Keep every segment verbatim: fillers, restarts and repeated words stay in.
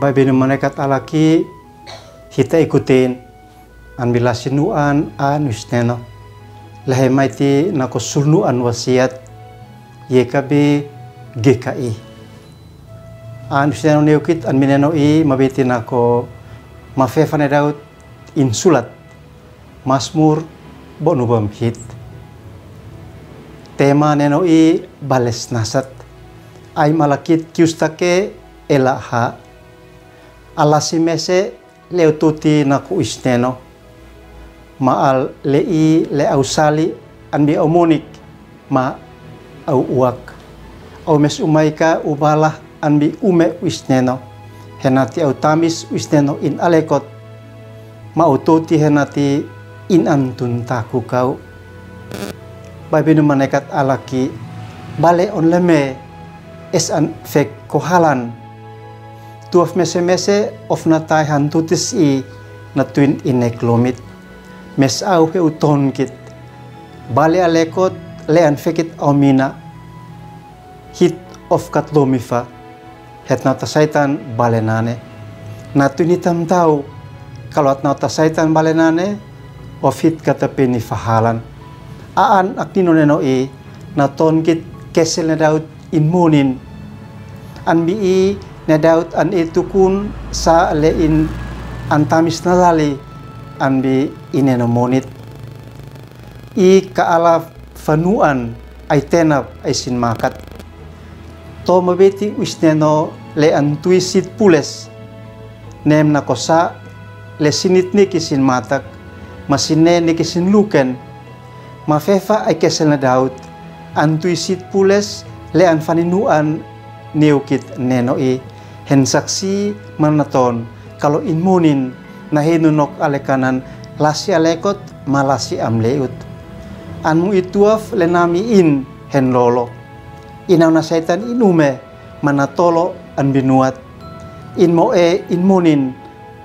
Baibainu malaikat Alaki, hita ikutin an bi lasinuan an wisneno. Lahemai ti nako sulunuan wasiat, Yekabe geka i. An wisneno neukit an mineno i mabiti nako mafefa ne Daud in sulat, Masmur bonu bamhit. Tema neno i bales nasat. Ai malakit kiustake ela ha. Alasi mese leu tuti nako wisneno. Ma al lei le au sali an bi au monik ma au uak. Au mes umaika ubala an bi ume wisneno. Henati au tamis wisneno in alekot. Ma au tuti henati in an tun taku kau. Baibainu malaikat Alaki, bale on leme es an fek ko halan. Tuaf mese mese of natai han tutis i na tuin inek lomit. Mes au he u tonkit. Bale alekot le an fekit au mina. Hit of kat lomifa. Het nau ta Saitan bale nane. Na tuin hitam tau. Kalo hat nau ta Saitan bale nane. Of hit kata peni fahalan. Aan aknino neno i na tonkit kesel ne Daud in munin. An bi i ne Daud an i tukun sa le in an tamis na lali an bi i neno monit. I ka ala fanuan ai tenap ai sin makat. To mabiti wisneno le an tui sit pules. Nem nako sa le sinit niki sin matak. Ma sine niki sin luken. Mafefa ai kesel ne Daud, an tui sit pules le an faninuan neukit neno i, hen saksi manaton, kalo in munin, na hinu nok ale kanan, lasi alekot, ma lasi am leut. An mu i tuaf le nami in, hen lolo. Inau na Saitan in ume, mana tolo an binuat. In mo e in munin,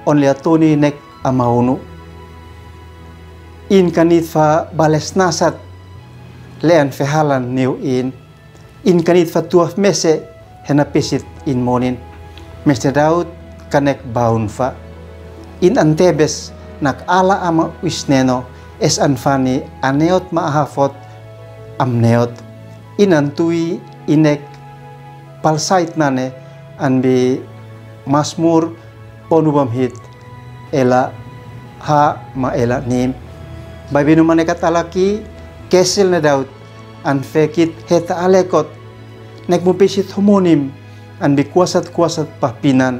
on le atoni nek amaunu. In kanit fa bales nasat le an fehalan neu in. In kanit fa tuaf mese hena pisit in monin. Meste Daud kanek baun fa. In an tebes nak ala ama wisneno es an fani aneot ma ahafot am neot. In an tui inek palsait nane an bi Masmur ponubam hit, ela ha ma ela nim. Baibinu mane katalaki, kesel ne Daud, an fekit heta alekot, nek mupisit homonim, an bi kuasat kuasat papinan,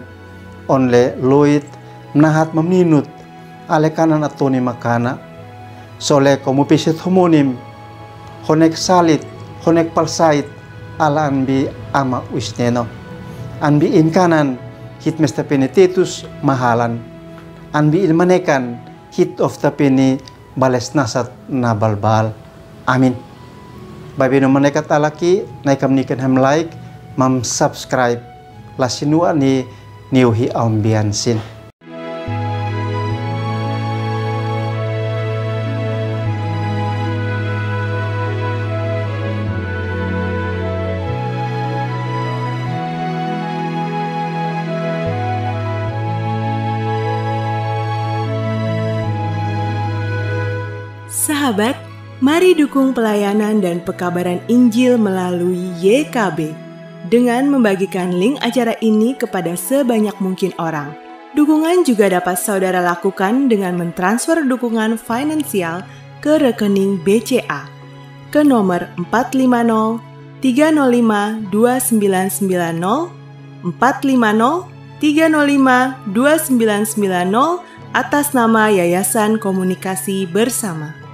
on le loit, mnahat mamninut, ale kanan atoni makana. Sole ko mupisit homonim, honek salit, honek palsait, ala an bi ama wisneno. An bi in kanan, hit mesta peni Titus mahalan. An bi in manekan, hit of tapeni bales nasat na balbal. Amin. Baibinu mane katalaki, nai kam niken hem like, mam subscribe. Lasinua ni niuhi aumbian sin. Sahabat, mari dukung pelayanan dan pekabaran Injil melalui Y K B dengan membagikan link acara ini kepada sebanyak mungkin orang. Dukungan juga dapat saudara lakukan dengan mentransfer dukungan finansial ke rekening B C A ke nomor empat lima nol tiga nol lima dua sembilan sembilan nol, empat lima nol tiga nol lima dua sembilan sembilan nol, atas nama Yayasan Komunikasi Bersama.